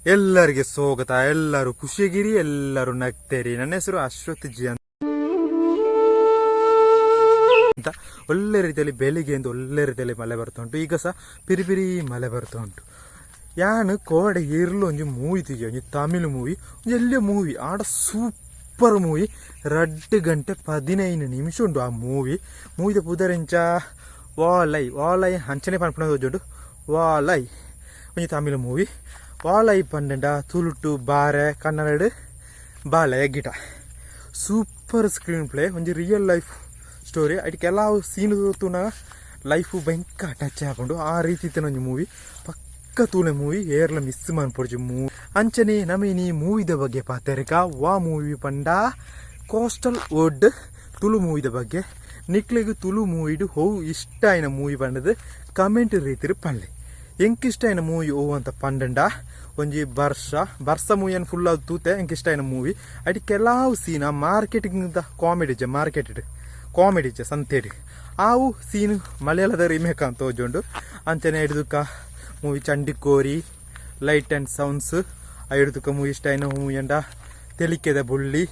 ಎಲ್ಲರಿಗೆ ಸ್ವಾಗತ. ಎಲ್ಲರೂ ಖುಷಿಗಿರಿ, ಎಲ್ಲರೂ ನಗ್ತೇರಿ. ನನ್ನ ಹೆಸರು ಅಶ್ವಥ್ ಜಿ ಅಂತ. ಒಳ್ಳೆ ರೀತಿಯಲ್ಲಿ ಬೆಳಿಗ್ಗೆಯಿಂದ ಒಳ್ಳೆ ರೀತಿಯಲ್ಲಿ ಮಳೆ ಬರ್ತಾ ಉಂಟು. ಈಗ ಸಹ ಪಿರಿ ಪಿರಿ ಮಳೆ ಬರ್ತಾ ಉಂಟು. ಯಾನ್ ಕೋಡೆ ಇರ್ಲು ಒಂಜಿ ಮೂವಿ ತೂಜೆ, ಒಂಜಿ ತಮಿಳು ಮೂವಿ, ಒಂಜಿ ಎಲ್ಯ ಮೂವಿ ಆಡ, ಸೂಪರ್ ಮೂವಿ. 2 ಗಂಟೆ 15 ನಿಮಿಷ ಉಂಟು ಆ ಮೂವಿ. ಮೂವಿದ ಪುದರೆಂಚ? ವಾಲೈ. ವಾಲೈ ಅಂಚನೆ ಪನ್ಪುನ ತೋಜುಂಡು. ವಾಲೈ ಒಂಜಿ ತಮಿಳು ಮೂವಿ. ವಾಲೈ ಪಂಡಂಡ ತುಳುಟು ಬಾರೆ, ಕನ್ನಡ ಬಾಲೆ ಎಗ್ಗಿಟ. ಸೂಪರ್ ಸ್ಕ್ರೀನ್ ಪ್ಲೇ, ಒಂಜಿ ರಿಯಲ್ ಲೈಫ್ ಸ್ಟೋರಿ. ಐಟ್ ಕೆಲವು ಸೀನ್ ತೂನಾಗ ಲೈಫು ಭಯಂಕರ ಟಚ್ ಆಪುಂಡು. ಆ ರೀತಿ ಇತ್ತಿನ ಒಂಜಿ ಮೂವಿ. ಪಕ್ಕ ತೂಲೆ ಮೂವಿ, ಏರ್ಲ ಮಿಸ್ ಮನ್ಪೊಡ್ಚಿ ಮೂವಿ. ಅಂಚನೆ ನಮ ಇನಿ ಮೂವಿದ ಬಗ್ಗೆ ಪಾತೆರ್ಕ. ವಾ ಮೂವಿ ಪಂಡ ಕೋಸ್ಟಲ್ ವುಡ್, ತುಳು ಮೂವಿದ ಬಗ್ಗೆ. ನಿಕ್ಲೆಗ್ ತುಳು ಮೂವಿಡ್ ಒವು ಇಷ್ಟ ಆಯಿನ ಮೂವಿ ಪಂಡದು ಕಮೆಂಟ್ ರೀತಿರ್ ಪನ್ಲೆ. ಎಂಕ್ ಇಷ್ಟ ಆಯಿನ ಮೂವಿ ಒವು ಅಂತ ಪಂಡಂಡ ಒಂಜಿ ಬರ್ಷ. ಬರ್ಸ ಮೂವಿಯನ್ನು ಫುಲ್ ಅದು ತೂತೆ. ಎಂಕ್ ಇಷ್ಟ ಆಯಿನ ಮೂವಿ ಐಟ್ ಕೆಲವು ಸೀನ ಮಾರ್ಕೆಟಿಂಗ್ ಕಾಮಿಡಿ ಇಜ್ಜೆ, ಮಾರ್ಕೆಟ್ ಕಾಮಿಡಿ ಇಜ್ಜೆ ಸಂತೇಡ್, ಆವು ಸೀನ್ ಮಲಯಾಳದ ರಿಮೇಕ್ ಅಂತ ತೋಜುಂಡು. ಅಂಚನೆ ಹಿಡ್ದುಕ movie Chandikori, light and sounds. ಐಡ್ದುಕ ಮೂವಿ ಇಷ್ಟ ಆಯಿನ ಮೂವಿ ಅಂಡ ತೆಲಿಕೆದ ಬುಳ್ಳಿ,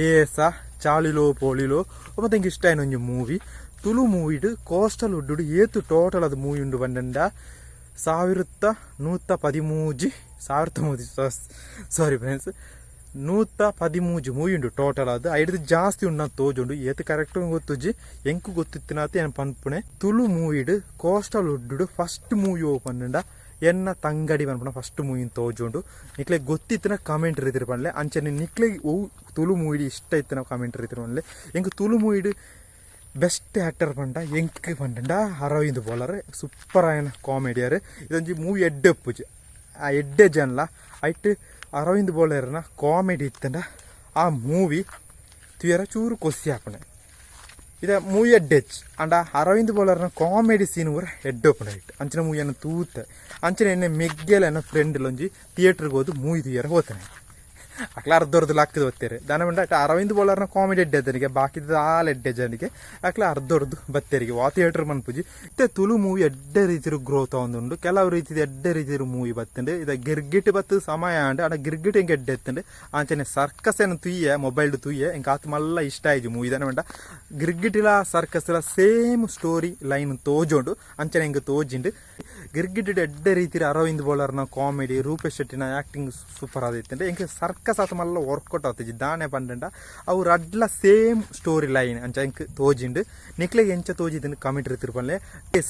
ಏಸ, ಚಾಳಿಲೋ ಪೋಳಿಲೋ. ಮತ್ತೆ ಎಂಕ್ ಇಷ್ಟ ಆಯಿನ ಒಂಜಿ ಮೂವಿ ತುಳು ಮೂವಿಡ್ ಕೋಸ್ಟಲ್ ವುಡ್ಡು. ಏತು ಟೋಟಲ್ ಅದು ಮೂವಿ ಉಂಡು ಪಂಡಂಡ 1113, ಸಾವಿರದ ಮೂಜಿ, ಸಾರಿ ಫ್ರೆಂಡ್ಸ್, 113 ಮೂವಿ ಉಂಡು ಟೋಟಲ್. ಅದು ಐಡ್ದು ಜಾಸ್ತಿ ಉಂಡು ಅಂತ ತೋಜುಂಡು. ಏತ್ ಕರೆಕ್ಟ್ ಗೊತ್ತುಜ್ಜಿ. ಎಂಕು ಗೊತ್ತಿತ್ತಿನಾತ ಏನು ಪನ್ಪುಣೆ. ತುಳು ಮೂವಿಡ್ ಕೋಸ್ಟಲ್ ವುಡ್ಡು ಫಸ್ಟ್ ಮೂವಿ ಪಂಡ ಎನ್ನ ತಂಗಡಿ ಪನ್ಪುಣ ಫಸ್ಟ್ ಮೂವಿ ತೋಜುಂಡು. ನಿಕ್ಲೆ ಗೊತ್ತಿತ್ತಿನ ಕಮೆಂಟ್ ರೀತಿರ್ ಪನ್ಲೆ. ಅಂಚನೆ ನಿಕ್ಲೆ ಒವು ತುಳು ಮೂವಿಡ್ ಇಷ್ಟ ಇತ್ತಿನ ಕಮೆಂಟ್ ರೀತಿರ್ ಪನ್ಲೆ. ಎಂಕ್ ತುಳು ಮೂವಿಡ್ ಬೆಸ್ಟ್ ಆಕ್ಟರ್ ಪಂಡ, ಎಂಕ್ ಪಂಡಂಡ ಅರವಿಂದ್ ಬೋಳಾರ್. ಸೂಪರ್ ಆಯನ ಕಾಮಿಡಿಯರ್. ಇದೊಂಜಿ ಮೂವಿ ಎಡ್ಡೆ ಉಪ್ಪುಜಿ, ಆ ಎಡ್ಡೆ ಜನಲ ಐಟ್ ಅರವಿಂದ್ ಬೋಳಾರ್ನ ಕಾಮಿಡಿ ಇತ್ತಂಡ ಆ ಮೂವಿ ತುಯರ ಚೂರು ಕೊಸಿ ಆಪುಣೆ. ಇದ ಮೂವಿ ಎಡ್ಡೆಚ್ ಅಂಡ ಅರವಿಂದ್ ಬೋಳಾರ್ನ ಕಾಮಿಡಿ ಸೀನ್ ಪೂರ ಎಡ್ಡೆ ಉಪ್ಪುಂಡು ಐಟ್. ಅಂಚಿನ ಮೂವಿಯನ್ನು ತೂತೆ. ಅಂಚನೆ ಎನ್ನ ಮೆಗ್ಗೆಲ ಎನ್ನ ಫ್ರೆಂಡ್ ಒಂಜಿ ಥಿಯೇಟರ್ಗೆ ಹೋದು ಮೂವಿ ತುಯರ ಹೋತಾನೆ. ಅಕ್ಲ ಅರ್ಧರ್ದು ಲಾಕ್ತದ ಬತ್ತೇರೆ. ದಾನ ಪಂಡ ಅರವಿಂದ್ ಬೋಳಾರ್ನ ಕಾಮಿಡಿ ಎಡ್ಡೆ ಅದನಿಗೆ, ಬಾಕಿದ ಆಲ್ ಎಡ್ಡೆ ಜನಿಗೆ. ಅಕ್ಲ ಅರ್ಧರ್ದು ಬತ್ತೇರಿಗೆ ವಾ ಥಿಯೇಟರ್ ಮನ್ಪುಜಿ. ಇತ್ತೆ ತುಳು ಮೂವಿ ಎಡ್ಡೆ ರೀತಿಯ ಗ್ರೋತ್ ಆವೊಂದುಂಡು. ಕೆಲವು ರೀತಿದ ಎಡ್ಡೆ ರೀತಿಯ ಮೂವಿ ಬತ್ತುಂಡು. ಇದ ಗಿರ್ಗಿಟ್ ಬತ್ತು ಸಮಯ ಆಂಡ್. ಆಂಡ ಗಿರ್ಗಿಟ್ ಎಂಕ್ ಎಡ್ಡೆ ಎತ್ತುಂಡು. ಅಂಚನೆ ಸರ್ಕಸ್ ಏನು ತುಯ್ಯೆ, ಮೊಬೈಲ್ ತುಯ್ಯೆ. ಎಂಕ್ ಆತ್ ಮಲ್ಲ ಇಷ್ಟ ಆಯ್ಜು ಮೂವಿ. ದಾನ ಪಂಡ ಗಿರ್ಗಿಟಿಲ ಸರ್ಕಸ್ ಸೇಮ್ ಸ್ಟೋರಿ ಲೈನ್ ತೋಜೋಂಡು. ಅಂಚನೆ ಎಂಕ್ ತೋಜಿಂಡು. ಗಿರ್ಗಿಟ್ ಎಡ್ಡೆ ರೀತಿಯ ಅರವಿಂದ್ ಬೋಳಾರ್ನ ಕಾಮಿಡಿ, ರೂಪೇಶ್ ಶೆಟ್ಟಿನ ಆಕ್ಟಿಂಗ್ ಸೂಪರ್ ಆದಿತ್ತುಂಡು. ಎಂಕ್ ಸರ್ಕಸ್ ಆತ ಮಲ್ಲ ವರ್ಕೌಟ್ ಆತಿಜಿ. ದಾನೆ ಪಂಡಂಡ ಅವು ರಡ್ಲ ಸೇಮ್ ಸ್ಟೋರಿ ಲೈನ್ ಅಂಚ ಎಂಕ್ ತೋಜಿಂಡು. ನಿಕ್ಲೆಗ್ ಎಂಚ ತೋಜಿದಿಂಡು ಕಮೆಂಟ್ ರೀತಿರ್ ಪನ್ಲೆ.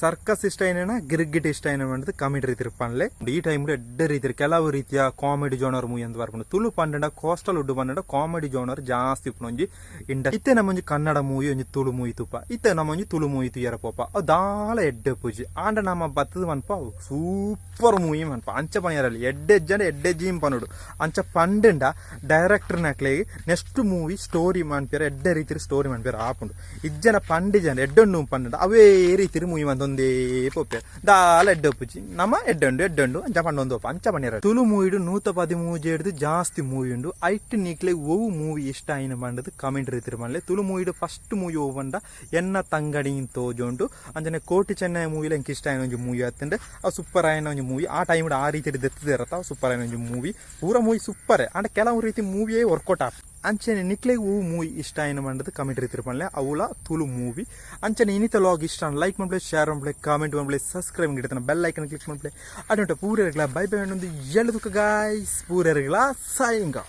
ಸರ್ಕಸ್ ಇಷ್ಟ అయినా, ಗಿರ್ಗಿಟ್ ಇಷ್ಟ అయినా ಪಂಡದು ಕಮೆಂಟ್ ರೀತಿರ್ ಪನ್ಲೆ. ಈ ಟೈಮ್ ಎಡ್ಡೆ ರೀತಿ ಕೆಲವು ರೀತಿಯ ಕಾಮಿಡಿ ಜೋನರ್ ಮೂವಿ ಅಂತ ಬರ್ಪುಂಡು. ತುಳು ಪಂಡಂಡ, ಕೋಸ್ಟಲ್ ವುಡ್ ಪಂಡಂಡ ಕಾಮಿಡಿ ಜೋನರ್ ಜಾಸ್ತಿ ಉಪ್ಪುನ ಒಂಜಿ ಇಂಡ. ಇತ್ತೆ ನಮ್ಮೊಂಜಿ ಕನ್ನಡ ಮೂವಿ, ಒಂಜಿ ತುಳು ಮೂವಿ ತೂಪ. ಇತ್ತೆ ನಮ್ಮೊಂಜಿ ತುಳು ಮೂವಿ ತುಯರ ಪೋಪ, ಅವು ದಾಲ ಎಡ್ಡೆ ಪೂಜಿ. ಆಂಡ ನಮ್ಮ ಬತ್ತದ ಮನ್ಪ ಸೂಪರ್ ಮೂವಿ ಮನ್ಪ. ಅಂಚ ಪನಿಯರಲ್ಲಿ ಎಡ್ಡೆ ಜನ ಎಡ್ಡೆ ಜೀಮ್ ಪನೋಡು. ಅಂಚ ಪಂಡಂಡ ಡೈರೆಕ್ಟರ್ ನಕ್ಲೆಗ್ ನೆಕ್ಸ್ಟ್ ಮೂವಿ ಸ್ಟೋರಿ ಮನ್ಪಿಯರ, ಎಡ್ಡೆ ರೀತಿ ಸ್ಟೋರಿ ಮನ್ಪಿಯರ ಆಪುಂಡು. ಇಜ್ಜನ ಪಂಡಿ ಜನ ಎಡ್ಡೊಂಡು ಪಂಡಂಡ ಅವೇ ರೀತಿ ಮೂವಿ ಮಂತೊಂದೇ ಪೋಪೆ, ದಾಲ ಎಡ್ಡೆ ಪೂಜಿ. ನಮ್ಮ ಎಡ್ಡೊಂಡು ಎಡ್ಡೊಂಡು ಅಂಚ ಪಂಡೊಂದು ಪೋಪ. ಅಂಚ ಪನ್ನಿರ ತುಳು ಮೂವಿಡು 113 ಹಿಡ್ದು ಜಾಸ್ತಿ ಮೂವಿ ಉಂಡು. ಐಟ್ ನಿಕ್ಲೆ ಒವು ಮೂವಿ ಇಷ್ಟ ಆಯಿನ ಪಂಡದು ಕಮೆಂಟ್ ರೀತಿರ್ ಪನ್ಲೆ. ತುಳು ಮೂವಿಡು ಫಸ್ಟ್ ಮೂವಿ ಒವು ಪಂಡ ಎನ್ನ ತಂಗಡಿ ತೋಜುಂಡು. ಅಂಚನೆ ಕೋಟಿ ಚೆನ್ನೈ ಮೂವಿಲ ಎಂಕ್ ಇಷ್ಟ ಆಯಿನ ಒಂಜಿ ಮೂವಿ ಆತಂಡೆ. ಅವು ಸೂಪರ್ ಆಯಿನ ಒಂಜಿ ಮೂವಿ. ಆ ಟೈಮ್ ಆ ರೀತಿ ದೆತ್ತದಿರತ್ತ. ಸೂಪರ್ ಆಯಿನ ಒಂಜಿ ಮೂವಿ. ಪೂರ ಮೂವಿ ಸೂಪರ್. ಅಂಡ ಕೆಲವು ರೀತಿ ಮೂವಿಯೇ ವರ್ಕೌಟ್ ಆಪ್. ಅಂಚನೆ ನಿಕ್ಲೆಗ್ ಒವು ಮೂವಿ ಇಷ್ಟ ಆಯಿನ ಪಂಡದು ಕಮೆಂಟ್ ರೀತಿರ್ ಪನ್ಲೆ, ಅವುಲ ತುಳು ಮೂವಿ. ಅಂಚನೆ ಇನಿತ ವ್ಲಾಗ್ ಇಷ್ಟ ಲೈಕ್ ಮನ್ಪುಲೆ, ಶೇರ್ ಮನ್ಪುಲೆ, ಕಾಮೆಂಟ್ ಮನ್ಪುಲೆ, ಸಬ್ಸ್ಕ್ರೈಬ್ ಗಿಡತನ ಬೆಲ್ ಐಕನ್ ಕ್ಲಿಕ್ ಮನ್ಪುಲೆ. ಅಡುಂಟ ಪೂರೆರ್ಗ್ಲ ಬೈ ಬೈ. ಒಂದು ಎಳ್ದುಕ ಗಾಯ್ಸ್, ಪೂರೆರ್ಗ್ಲ ಸೈನಿಂಗ್.